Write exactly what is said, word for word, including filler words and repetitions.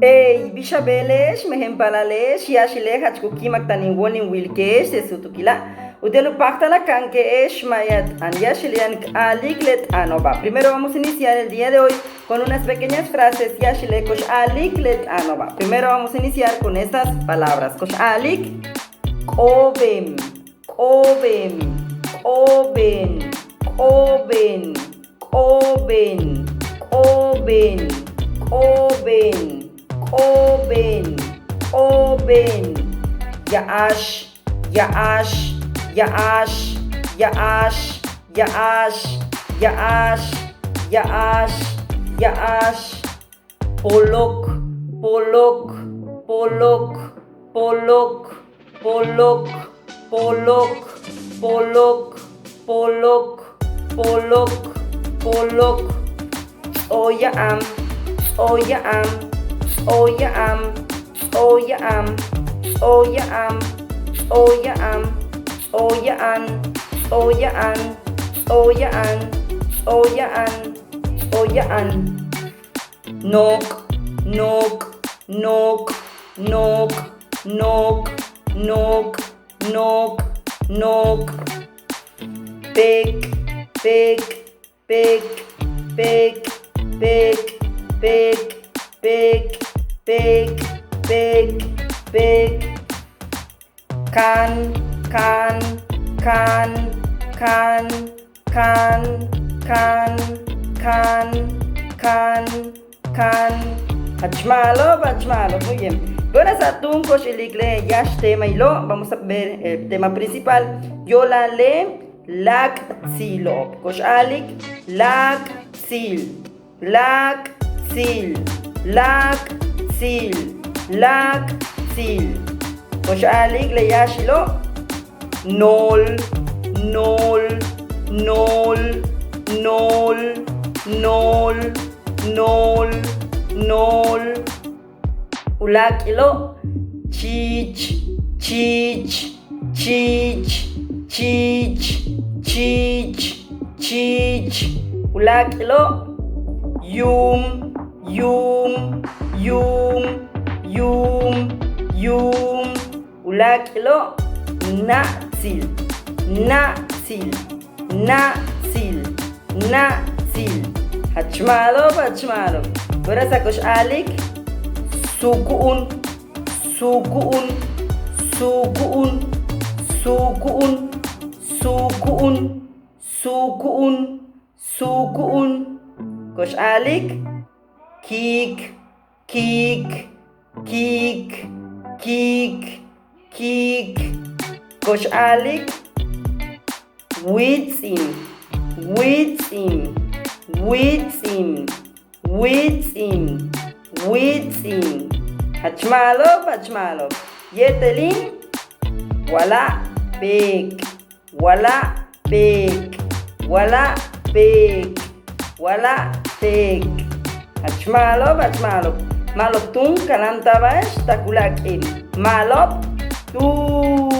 Ey, bix a beele'ex, mejen paalale'ex, yáaxile' jach ku ki'imak táan in wóol in wilike'ex te' súutukila'. Utia'al u páajtal a kanike'ex maaya t'aan yáaxile' yaan k a'alik le t'aano'oba'. Primero vamos a iniciar el día de hoy con unas pequeñas frases yáaxile' ko'ox a'alik le t'aano'oba'. Primero vamos a iniciar con estas palabras. Ko'ox a'alik: k'oobem, k'oobem, k'oobem, k'oobem, k'oobem, k'oobem, k'oobem, k'oobem. Ya'ax, ya'ax, ya'ax, ya'ax, ya'ax, ya'ax, ya'ax, ya'ax. Polok, polok, polok, polok, polok, polok, polok, polok, polok, polok. Ts'o'oya'an, ts'o'oya'an, ts'o'oya'an, ts'o'oya'an, ts'o'oya'an, ts'o'oya'an, ts'o'oya'an, ts'o'oya'an, ts'o'oya'an, ts'o'oya'an, ts'o'oya'an. Nook', nook', nook', nook', nook', nook', nook', nook'. Peek', peek', peek', peek', peek', peek', peek', peek', peek', peek'. Kaan, kaan, kaan, kaan, kaan, kaan, kaan, kaan, kaan. Jach ma'alob, jach ma'alob. Muy bien. Bueno, sa' túun ko'ox ilik le yáax tema ilo'. Vamos a ver el tema principal. Yo'olal le láak'tsilo'ob. Ko'ox a'alik láak'tsil. Láak'tsil, láak'tsil, láak'tsil. Ko'ox a'alik le yáaxilo'. Nool, nool, nool, nool, nool, nool, nool. U láak'ilo'. Chiich, chiich, chiich, chiich, chiich, chiich. U láak'ilo'. Yuum, yuum, yuum, yuum, yuum. U láak'ilo'. Na'tsil, na'tsil, na'tsil, na'tsil. Jach ma'alob, jach ma'alob. Bueno, sa' ko'ox a'alik. Suku'un, suku'un, suku'un, suku'un, suku'un, suku'un, suku'un. Ko'ox a'alik. Kiik, kiik, kiik, kiik, kiik. Ko'ox a'alik. Wíits'in, wíits'in, wíits'in, wíits'in, wíits'in. Jach ma'alob, jach ma'alob. Yéetelin. Wala' peek', wala' peek', wala' peek', wala' peek'. Jach ma'alob, jach ma'alob. Ma'alob túun kanáanta'aba'ex tak u láak' k'iin. Ma'alob túun.